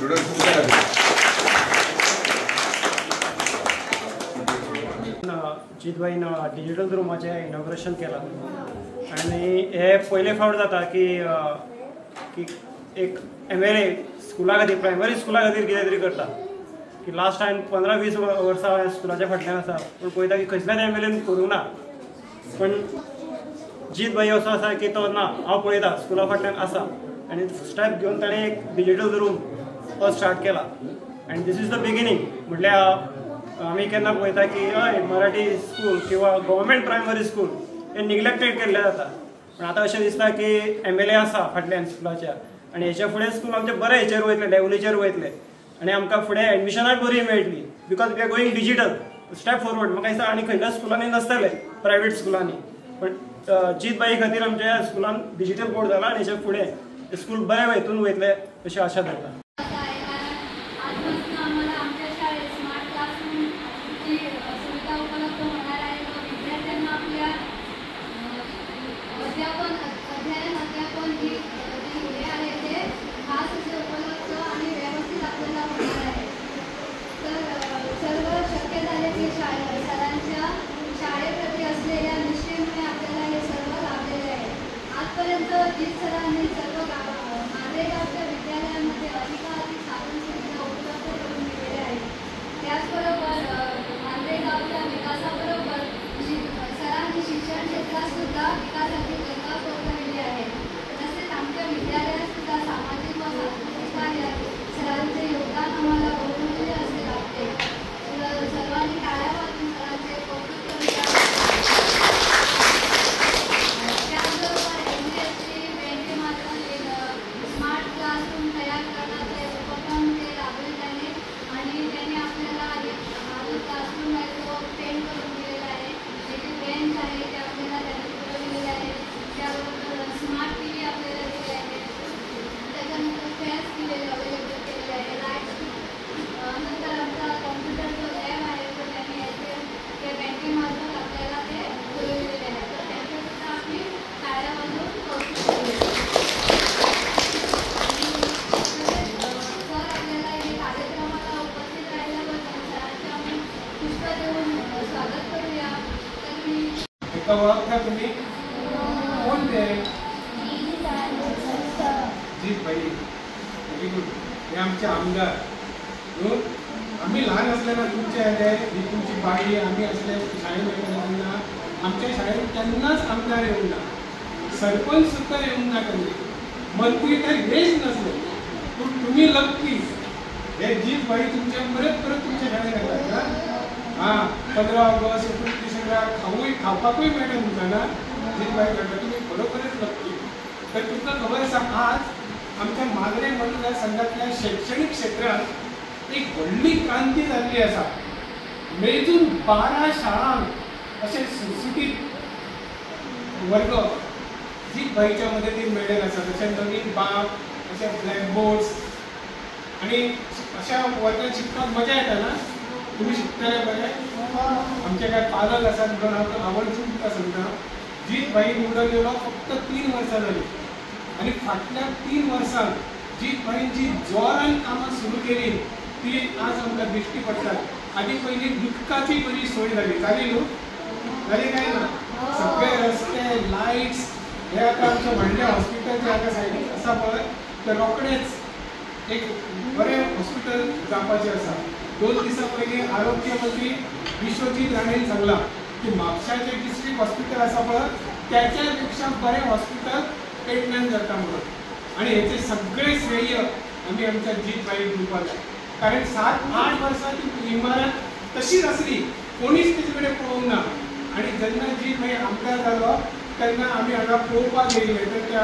Student तुमच्या खातीर. जीतभाईन digital रुमाचें inauguration केलां आनी हे पयले फावट जाता की की एक MLA स्कुला खातीर, प्रायमरी स्कुला खातीर कितें तरी करता. की लास्ट टायम 15-20 वर्सां हांवें स्कुलाच्या फाटल्यान आसा, पूण पळयता की खंयच्याच MLAन करूंक ना. पण जीतभाई असो आसा की तो ना हांव पळयता स्कुला फाटल्यान आसा आनी स्टेप घेवन ताणें एक डिजिटल रूम तो स्टार्ट केला. आनी this is the beginning. म्हटल्यार आमी केन्ना पळयता की हय मराठी स्कूल किंवा गव्हर्मेंट प्रायमरी स्कूल हे निग्लेक्टेड केल्लें जाता, पूण आतां अशें दिसता की MLA आसा फाटल्यान स्कुलाच्या आनी हेच्या फुडें स्कूल आमचें बरें हेचेर वयतलें, लेवलीचेर वयतलें आनी आमकां फुडें एडमिशनाय बरी मेळटली because we are going digital step forward. म्हाका दिसता आनी खंयच्या स्कुलांनी नासतलें, प्रायवेट स्कुलांनी, पण जीतभाई खातीर आमच्या स्कुलान डिजिटल बोर्ड जाला आनी हेच्या फुडें स्कूल बऱ्या हेतून वयतलें अशी आशा धरता. ओळखता तुम्ही कोण ते? जीतभाई. Very good. हे आमचे आमदार. आम्ही ल्हान असताना तुमचे ही तुमची बाई आम्ही असले शाळेत वयताले तेन्ना आमच्या शाळेत केन्नाच आमदार येवंक ना, सरपंच सुद्दां येवंक ना, केन्ना मंत्री तर हेच नासले. पूण तुमी लक्की, हे जीतभाई तुमच्या परत परत तुमच्या शाळेत येतात ना. हां, 15 ऑगस्ट 19 डिसेंबराक खावूय खावपाकूय मेळटा तुमकां ना जीतभाई कडल्यान. तुमी खरोखरच लक्की. तर तुमकां खबर आसा आज आमच्या मांद्रें मतदारसंघातल्या शैक्षणीक क्षेत्रांत एक व्हडली क्रांती जाल्ली आसा. मेजून 12 शाळांक अशे सुटसुटीत वर्ग जीतभाईच्या मदतीन मेळ्ळेले आसा. जशे नवीन बाग, अशे ब्लॅकबोर्ड्स आनी अशा वर्गात शिकपाक मजा येता ना. तुमी शिकतले बरें. आमचे काय पालक आसात म्हणून हांव आवर्जून तुमकां सांगता, जीतभाई निवडून येयलो फक्त 3 वर्सां जालीं आनी फाटल्या 3 वर्सांत जीतभाईन जी जोरान कामां सुरू केली ती आज आमकां दिश्टी पडटात. आदी पयलीं उदकाची बरी सोय जाली, जाली न्हू? जाली काय ना? सगळे रस्ते, लायट्स, हे आतां आमचें व्हडलें हॉस्पिटल जें आतां सायडीक आसा पळय, ते रोखडेंच एक बरें हॉस्पिटल जावपाचें आसा. 2 दिसां पयलीं आरोग्य मंत्री विश्वजीत राणेन सांगलां की म्हापशाचें डिस्ट्रिक्ट हॉस्पिटल आसा पळय त्याच्या पेक्षा बरें हॉस्पिटल पेडण्यान जाता म्हणून. आनी हेचें सगळें श्रेय आमी आमच्या जीतभाईक दिवपाक जाय. कारण 7-8 वर्सां ती इमारत तशीच आसली, कोणीच तेजे कडेन पळोवंक ना. आनी जेन्ना जीतभाई आमदार जालो तेन्ना आमी हांगा पळोवपाक गेल्ले तर त्या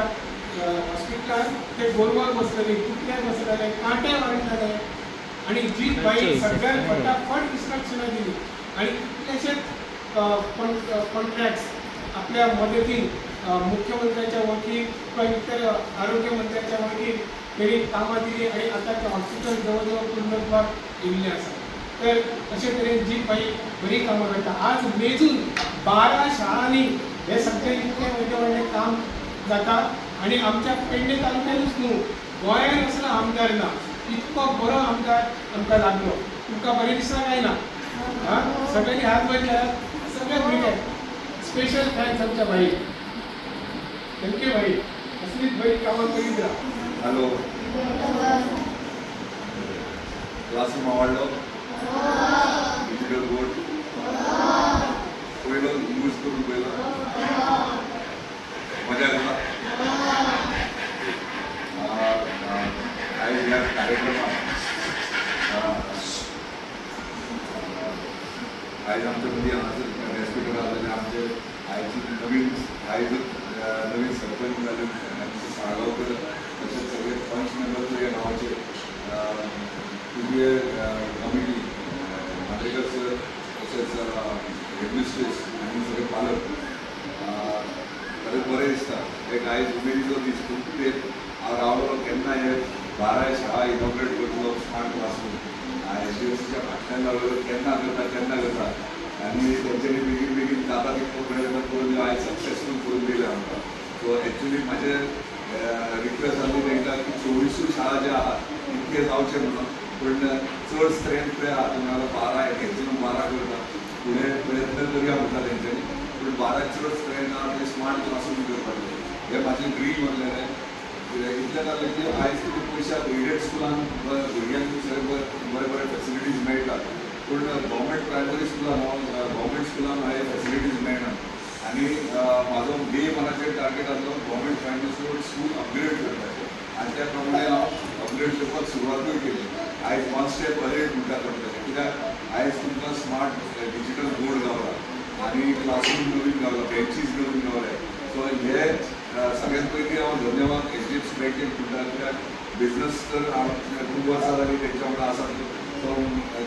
हॉस्पिटलान ते गोरवाक बसलेले, कुत्र्याक बसलेले, कांटे मारताले. आनी जीतभाई सगळ्यांत फटाफट इन्स्ट्रक्शनां दिली आनी कितलेशेच कॉन्ट्रॅक्ट्स आपल्या मदतीन मुख्यमंत्र्याच्या वळखीन किंवा इतर आरोग्य मंत्र्याच्या वळखीन तेणी कामां दिली आनी आतां तें हॉस्पिटल जवळ जवळ पूर्णत्वाक येयल्लें आसा. तर अशे तरेन जीतभाई बरी कामां करता. आज मेजून 12 शाळांनी हे सगळें इतलें व्हडलें व्हडलें काम जाता. आनी आमच्या पेडणे तालुक्यानूच न्हू, गोंयान असलो आमदार ना. इतको बरो आमदार आमकां लागलो. तुमकां बरें दिसता काय ना? हां, सगळ्यांनी हात वयर केला, सगळे भुरगे स्पेशल thanks आमच्या भाई. Thank you भाई, असलीच भाई कामां करीत राहा. हॅलो, क्लासरूम आवडलो? डिजिटल बोर्ड पयलो यूज करून पयलो, मजा येता. आयज ह्या कार्यक्रमाक आयज आमच्या मदीं हांगासर हॉस्पिटल आसलेले आमचे आयची नवीन आयज नवीन सरपंच जाले आमचे साळगांवकर, तशेंच सगळे पंच मेंबर्स ह्या गांवाचे, तुजे कमिटी मांद्रेकर सर, तशेंच हेडमिस्ट्रेस आनी सगळे पालक. खरेंच बरें दिसता एक आयज उमेदीचो दीस. खूब तेंप हांव रावलो केन्ना हे 12 शाळा इनॉग्रेट करतलो स्मार्ट क्लासरूम. एसडीएफसीच्या फाटल्यान लागलो केन्ना करता केन्ना करता, आनी तेंच्यांनी बेगीन बेगीन जाता तितलो प्रयत्न करून आयज सक्सेसफूल करून दिलें आमकां. सो एक्चुली म्हाजें रिक्वेस्ट आसली तांकां की 24 शाळा ज्यो आहात तितके जावचें म्हणून, पूण चड स्ट्रेंथ पळय आहा तुमी आतां 12 मॅक्सिमम 12 करता, फुडें प्रयत्न करुया म्हणटा तेंच्यांनी, पूण 12 चड स्ट्रेंथ आहा ते स्मार्ट क्लासरूम करपाचें हें म्हाजें ड्रीम आसलेलें. इतलें जालें की आयज तुमी पयशा एडेड स्कुलान भुरग्यांक सगळे बरे बरे फेसिलिटीज मेळटात, पूण गव्हर्मेंट प्रायमरी स्कुलान गव्हर्मेंट स्कुलान हे फेसिलिटीज मेळना. आनी म्हाजो डे मनाचेर टार्गेट आसलो government primary school upgrade करपाचें, आनी त्या प्रमाणे हांव अपग्रेड करपाक सुरवातूय केली. आयज वन स्टेप अहेड म्हणटा तशें, कित्याक आयज तुमकां स्मार्ट डिजिटल बोर्ड गावला आनी क्लासरूम नवीन गावला, बेंचीस नवीन गावले. सो हे सगळ्यात पयलीं हांव धन्यवाद एचडीएफसी बँकेक म्हणटा, कित्याक बिजनस तर हांव खूब वर्सां जालीं तेंच्या वांगडा आसा. सो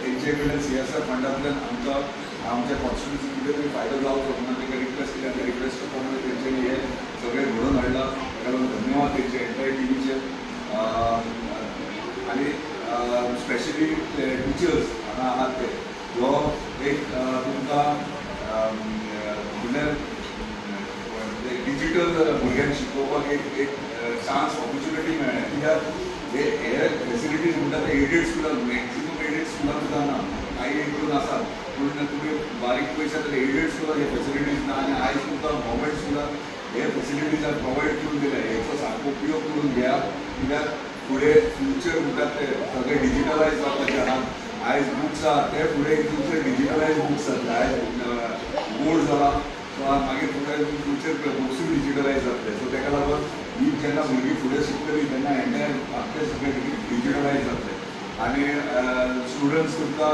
तेंचे कडल्यान सीएसआर फंडांतल्यान आमकां आमच्या कॉन्स्टिट्युन्सी कितें तरी फायदो जावचो म्हणून तांकां रिक्वेस्ट केली आनी त्या रिक्वेस्टा प्रमाणे तेंच्यांनी हें सगळें घडोवन हाडलां. ताका लागून धन्यवाद तेंचे एंटायर टिमीचे. आनी स्पेशली टिचर्स हांगा आहात ते जो एक तुमकां म्हणल्यार डिजिटल भुरग्यांक शिकोवपाक एक एक चान्स ऑपॉर्च्युनिटी मेळ्ळें. कित्याक हे फेसिलिटीज म्हणटा ते एडेड स्कुलान मॅक्सिमम एडेड स्कुलान सुद्दां ना, कांय एक दोन आसात, पूण तुमी बारीक पयशे जाल्यार एडेड स्कुलान हे फेसिलिटीज ना. आनी आयज तुमकां गव्हर्मेंट स्कुलान हे फेसिलिटीज प्रोवायड करून दिल्या, हेचो सारको उपयोग करून घेया. कित्याक फुडें फ्युचर म्हणटात ते सगळें डिजिटलायज जावपाचें आहा. आयज बुक्स आहा ते फुडें फ्युचर डिजिटलायज बुक्स जातले. आयज बोर्ड जाला सो मागीर फुडें फ्युचर बुक्सूय डिजिटलायज जातले. सो ताका लागून ही जेन्ना भुरगीं फुडें शिकतलीं तेन्ना एंटायर आमचें सगळें डिजिटलायज जातलें. आनी स्टुडंट्स तुमकां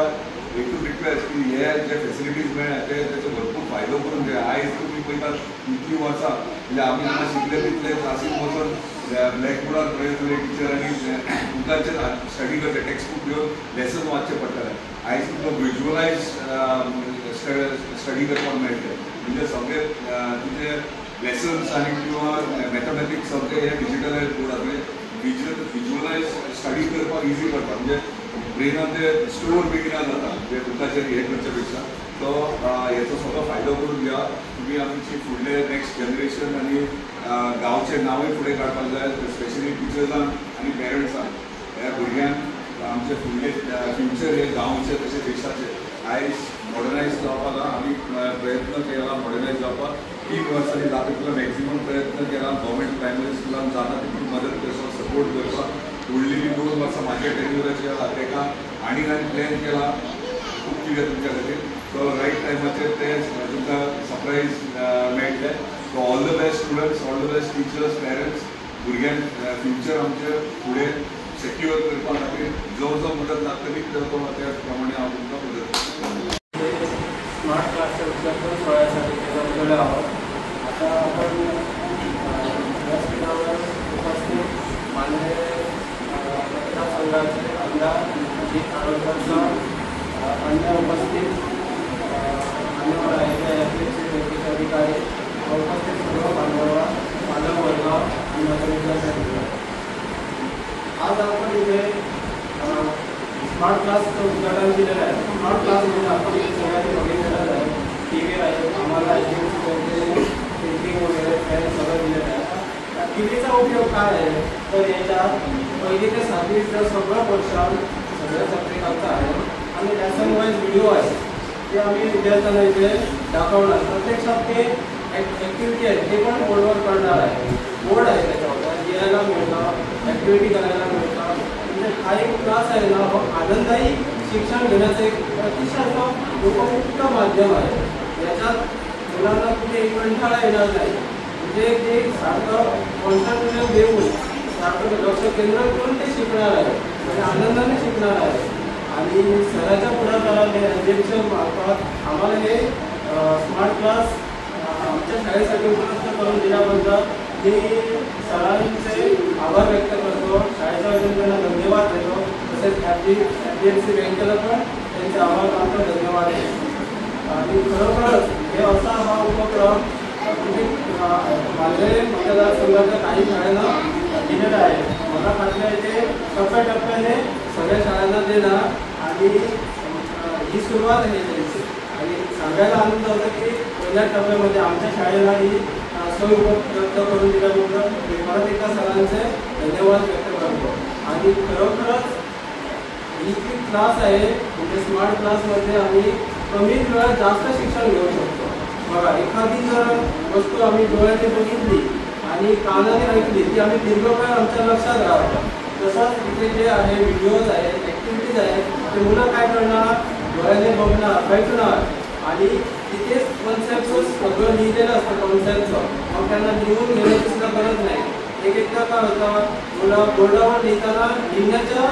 एकूच रिक्वेस्ट की हे जे फेसिलिटीज मेळ्ळ्या ते तेचो भरपूर फायदो करून घे. आयज तुमी पळयतात इतलीं वर्सां म्हणजे आमी जेन्ना शिकले तितले क्लासीक वचून ब्लॅकबोर्डार पळयतले टिचरांनी बुकाचेर स्टडी करचें, टेक्स्ट बूक घेवन लेसन वाचचें पडटालें. आयज तुमकां विज्युअलायज स्टडी करपाक मेळटलें. म्हणजे सगळे तुजे लेसन्स आनी किंवा मॅथमॅटिक्स सगळे हे डिजिटलायज बोर्डार म्हणजे विज्युअलायज स्टडी करपाक इजी पडटा. म्हणजे ब्रेनान ते स्टोर बेगीन जाता म्हणजे बुकाचेर हें करचे पेक्षा. सो हेचो सगळो फायदो करून घ्या तुमी. आमची फुडले नेक्स्ट जनरेशन आनी गांवचें नांवूय फुडें काडपाक जाय, स्पेशली टिचर्सांक आनी पेरंट्सांक. ह्या भुरग्यांक आमचे फुडले फ्युचर हे गांवचे तशें देशाचे आयज मॉडर्नायज जावपाक आमी प्रयत्न केला मॉडर्नायज जावपाक. 3 वर्सांनी जाता तितलो मॅक्सिमम प्रयत्न केला गव्हर्मेंट प्रायमरी स्कुलान जाता तितली मदत करपाक, सपोर्ट करपाक. फुडली 2 वर्सां म्हाज्या टेन्युराची आसा ताका आनी आनी प्लॅन केला खूब कितें तुमच्या खातीर. सो रायट टायमाचेर ते तुमकां सरप्रायज मेळटलें. So all the best students, all the best teachers, parents. भुरग्यांक फ्युचर आमचें फुडें सेक्युअर करपा खातीर जो जो मदत लागतली तो त्या प्रमाणे हांव तुमकां मदत करतलों. स्मार्ट क्लासच्या उद्घाटन सोहळ्यासाठी जमलेलो आहोत. आता आपण व्यासपीठावर उपस्थित माननीय मतदारसंघाचे आमदार अजित आरोलकर सर, अन्य उपस्थित मान्यवर आहेत, बँकेचे अधिकारी, उपस्थित सर्व पालकवर्ग आणि माझ्या विद्यार्थ्यांनी, आज आपण इथे स्मार्ट क्लासचं उद्घाटन केलेलं आहे. स्मार्ट क्लासमध्ये आपण इथे सगळ्यांनी बघितलेलं आहे, टी व्ही आहे, आम्हाला एच डी एफ सी बँकेने प्रिंटिंग वगैरे फॅन सगळं दिलेलं आहे. टीव्हीचा उपयोग काय आहे तर याच्यात पहिली ते सातवीचं सगळं पोर्शन सगळ्या सब्जेक्टांचं आहे आणि लेसन वाईज व्हिडिओ आहे ते आम्ही विद्यार्थ्यांना इथे दाखवणार. प्रत्यक्षात ते ॲक्टिव्हिटी आहे ते पण बोर्डवर करणार आहे. बोर्ड आहे त्याच्यावर लिहायला मिळतं, ॲक्टिव्हिटी करायला मिळतं. म्हणजे हा एक क्लास आहे ना, हो आनंददायी शिक्षण घेण्याचं एक अतिशय उपयुक्त माध्यम आहे. याच्यात मुलांना कुठे कंटाळा येणार नाही. म्हणजे ते सारखं कॉन्सन्ट्रेशन देऊन सारखं लक्ष केंद्रित करून ते शिकणार आहे आणि आनंदाने शिकणार आहे. आणि सराच्या पुढाकाराने अध्यक्ष मार्फत आम्हाला हे स्मार्ट क्लास आमच्या शाळेसाठी उपलब्ध करून दिल्याबद्दल मी सरांचे आभार व्यक्त करतो. शाळेच्या वतीने त्यांना धन्यवाद देतो. तसेच HDFC बँकेला पण त्यांचे आभार मानतो, धन्यवाद देतो. आणि खरोखरच हे असा हा उपक्रम म्हणजे मांजरे मतदारसंघाच्या काही शाळांना दिलेला आहे. मला खात्री आहे ते टप्प्याटप्प्याने सगळ्या शाळांना देणार आणि ही सुरुवात आहे त्यांची. आणि सांगायला आनंद होता की पहिल्या टप्प्यामध्ये आमच्या शाळेला ही सोय उपलब्ध करून दिल्याबद्दल मी परत एकदा सरांचे धन्यवाद व्यक्त करतो. आणि खरोखरच ही जी क्लास आहे म्हणजे स्मार्ट क्लासमध्ये आम्ही कमी वेळात जास्त शिक्षण घेऊ शकतो. बघा, एखादी जर वस्तू आम्ही डोळ्याने बघितली आणि कानाने ऐकली ती आम्ही दीर्घकाळ आमच्या लक्षात राहतो. तसंच इथे जे आहे व्हिडिओज आहेत, ॲक्टिव्हिटीज आहेत, ते मुलं काय करणार, डोळ्याने बघणार, ऐकणार आणि तिथेच कॉन्सेप्टचं सगळं लिहिलेलं असतं कॉन्सेप्टचं. मग त्यांना लिहून घेण्याची सुद्धा गरज नाही. एक एकदा काय होतं, मुलं बोर्डावर लिहिताना लिहिण्याच्या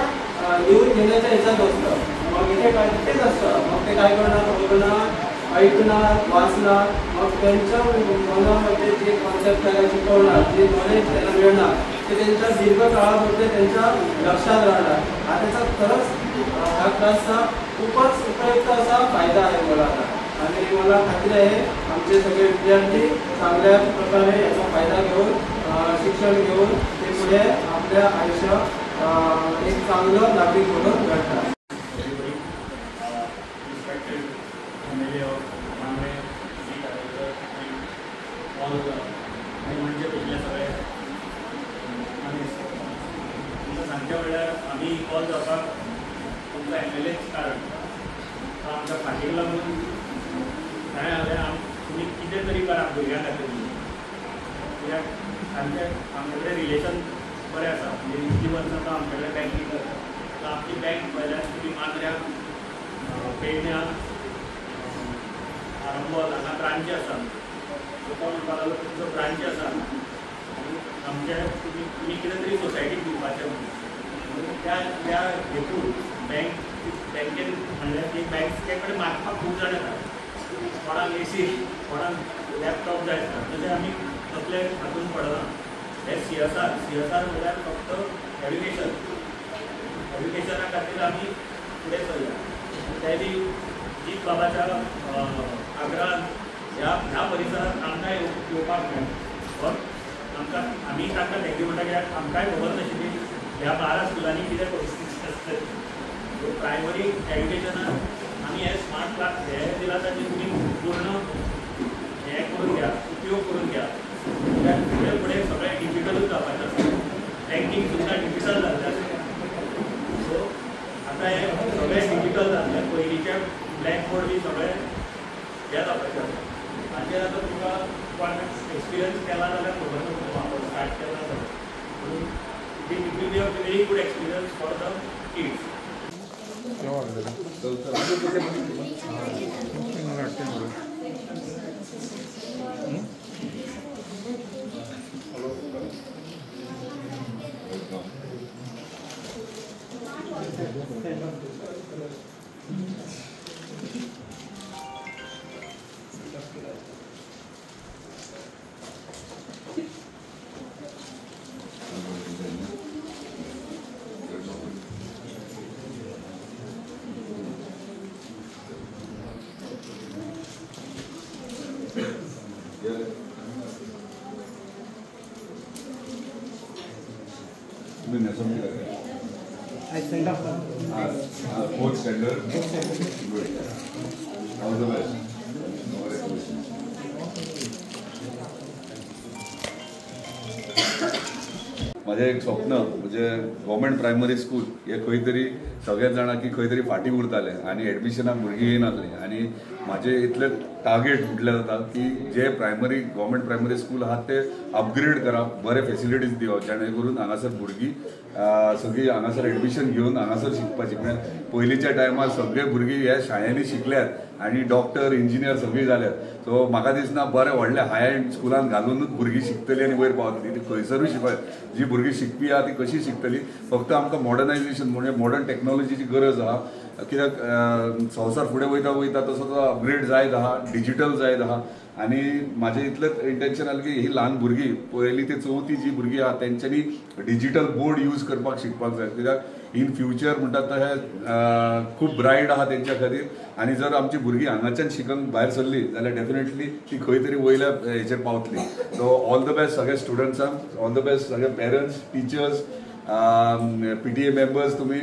लिहून घेण्याच्या ह्याच्यात असतं. मग इथे काय तिथेच असतं. मग ते काय करणार, बघणार, ऐकणार, वाचणार. मग त्यांच्या मनामध्ये जे कॉन्सेप्ट त्यांना शिकवणार, जे नॉलेज त्यांना मिळणार ते त्यांच्या दीर्घकाळामध्ये त्यांच्या लक्षात राहणार. हा त्याचा खरंच ह्या क्लासचा खूपच उपयुक्त असा फायदा आहे मुलांना. आणि मला खात्री आहे आमचे सगळे विद्यार्थी चांगल्या प्रकारे याचा फायदा घेऊन शिक्षण घेऊन ते पुढे आपल्या आयुष्य एक चांगलं नागरिक म्हणून घडतात. सांगचे म्हणल्यार आमी इन्वॉल्व जावपाक तुमकां MLAच कारण आमच्या फाटीक लागून काय जालें, तुमी कितें तरी करा भुरग्यां खातीर. कित्याक आमचे आमचे कडेन रिलेशन बरें आसा. म्हणजे इतलीं वर्सां तो आमचे कडेन बँकींग करता. आतां आमची बँक पळयल्यार तुमी मांद्र्यां, पेडण्यां, आरंबोल हांगा ब्रांची आसा. सो तो म्हणपाक लागलो तुमचो ब्रांची आसा आनी आमचे तुमी कितें तरी सोसायटीक दिवपाचें म्हणून त्या त्या हेतून बँकेन म्हणल्यार ती बँके कडेन मागपाक खूब जाण येता. कोणाक AC, कोणाक लॅपटॉप जाय आसता. तशें आमी तसले हातून पडना. हे CSR म्हणल्यार फक्त एड्युकेशन, एड्युकेशना खातीर आमी फुडें सरल्या. ते बी जीत बाबाच्या आग्रहान ह्या परिसरांत आमकां येवपाक मेळ्ळें. बट आमकां आमी तांकां thank you म्हणटा कित्याक आमकांय खबर नाशिल्ली ह्या 12 स्कुलांनी कितें परिस्थिती आसतली. सो प्रायमरी एड्युकेशनान आमी हे स्मार्ट क्लास हे दिला ताची तुमी पूर्ण हें करून घ्या, उपयोग करून घ्या. कित्याक फुडें फुडें सगळें डिजिटलूच जावपाचें आसा. बँकींग सुद्दां डिजिटल जाल्लें आसा. सो आतां हें सगळें डिजिटल जाल्लें, पयलींचें ब्लॅक बोर्ड बी सगळें हें जावपाचें आसा. हाचेर आतां तुमकां कोण एक्सपिरियन्स केला जाल्यार खबर ना, तुमकां वापर स्टार्ट केला जाल्यार. म्हणून it will be a very good experience for the kids. I send off. Fourth standard. Good. All the best. Congratulations. म्हाजें एक स्वप्न म्हणजे गव्हर्मेंट प्रायमरी स्कूल हे खंय तरी सगळेच जाणां की खंय तरी फाटीं उरताले आनी एडमिशनाक भुरगीं येनासलीं आनी म्हाजें इतलें टार्गेट म्हटल्यार जाता की जे प्रायमरी गव्हर्मेंट प्रायमरी स्कूल आहा ते अपग्रेड करप, बरे फेसिलिटीज दिवप, जेणे करून हांगासर भुरगीं सगळीं हांगासर एडमिशन घेवन हांगासर शिकपाची. म्हळ्यार पयलींच्या टायमार सगळे भुरगीं ह्या शाळांनी शिकल्यात आनी डॉक्टर इंजिनियर सगळीं जाल्यात. सो म्हाका दिसना बरें व्हडल्या हाय एंड स्कुलान घालुनूच भुरगीं शिकतलीं आनी वयर पावतलीं. ती खंयसरूय शिकप, जी भुरगीं शिकपी आहा ती कशी शिकतली. फक्त आमकां मॉडर्नायजेशन म्हणजे मॉडर्न टॅक्नोलॉजीची गरज आहा, कित्याक संवसार फुडें वयता वयता तसो तो अपग्रेड जायत आहा, डिजिटल जायत आहा. आनी म्हाजें इतलेंच इंटेन्शन आसलें की ही ल्हान भुरगीं पयलीं ते चवथी जी भुरगीं आहा तेंच्यांनी डिजिटल बोर्ड यूज करपाक शिकपाक जाय, कित्याक इन फ्युचर म्हणटात तशें खूब ब्रायट आहा तेंच्या खातीर. आनी जर आमची भुरगीं हांगाच्यान शिकून भायर सरली जाल्यार डेफिनेटली ती खंय तरी वयल्या हेचेर पावतली. सो ऑल the best सगळ्या स्टुडंट्सांक, ऑल the best सगळ्या पॅरंट्स, टिचर्स, PTA members. तुमी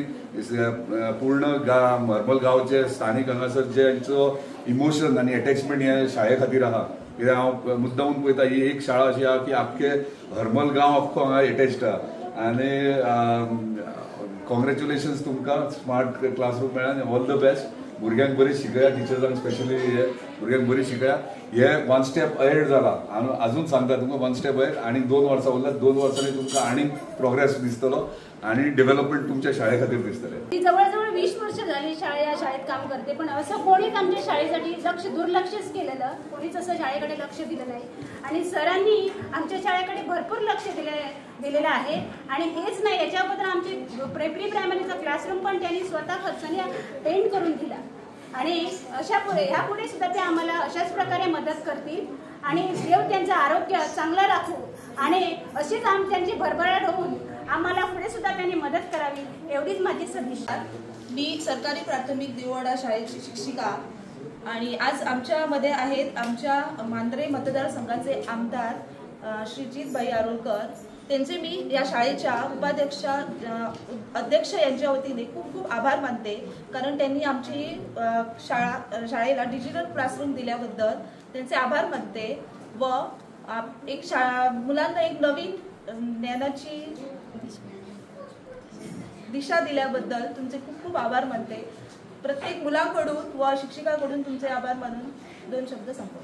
पूर्ण हरमल गांवचे स्थानीक हांगासर जेंचो इमोशन आनी एटॅचमेंट ह्या शाळे खातीर आहा, कित्याक हांव मुद्दामून पळयता ही एक शाळा अशी आहा की आख्खे हरमल गांव आख्खो हांगा एटॅच्ड आहा. आनी कॉंग्रेच्युलेशन्स तुमकां स्मार्ट क्लासरूम मेळ्ळा आनी ऑल the best. भुरग्यांक बरी शिकया, टिचर्सांक स्पेशली हे भुरग्यांक बरी शिकया. हे वन स्टेप अहेड जाला, हांव अजून सांगता तुमकां वन स्टेप अहेड. आनी 2 वर्सां उरल्यात, 2 वर्सांनी तुमकां आनीक प्रोग्रेस दिसतलो आनी डेव्हलपमेंट तुमच्या शाळे खातीर दिसतलें. ती जवळजवळ 20 वर्ष झाली या शाळेत काम करते, पण असं कोणीच आमच्या शाळेसाठी लक्ष दुर्लक्षच केलेलं, कोणीच असं शाळेकडे लक्ष दिलं नाही. आणि सरांनी आमच्या शाळेकडे भरपूर लक्ष दिलेलं आहे. आणि हेच नाही, याच्या अगोदर आमची प्री प्रायमरीचा क्लासरूम पण त्यांनी स्वतः खर्चाने पेंट करून दिला. आणि अशा ह्या पुढे सुद्धा ते आम्हाला अशाच प्रकारे मदत करतील आणि देव त्यांचं आरोग्य चांगलं राखू आणि अशीच त्यांची भरभराट होऊन आम्हाला पुढे सुद्धा त्यांनी मदत करावी एवढीच माझी सदिच्छा. मी सरकारी प्राथमिक दिवडा शाळेची शिक्षिका आणि आज आमच्यामध्ये आहेत आमच्या मांद्रे मतदारसंघाचे आमदार श्रीजीतभाई आरोलकर. त्यांचे मी या शाळेच्या उपाध्यक्ष अध्यक्ष यांच्या वतीने खूप खूप आभार मानते, कारण त्यांनी आमची शाळेला डिजिटल क्लासरूम दिल्याबद्दल त्यांचे आभार मानते व एक शाळा मुलांना एक नवीन ज्ञानाची दिशा दिल्याबद्दल तुमचे खूप खूप आभार मानते. प्रत्येक मुलाकडून व शिक्षिकाकडून तुमचे आभार मानून 2 शब्द संपवते.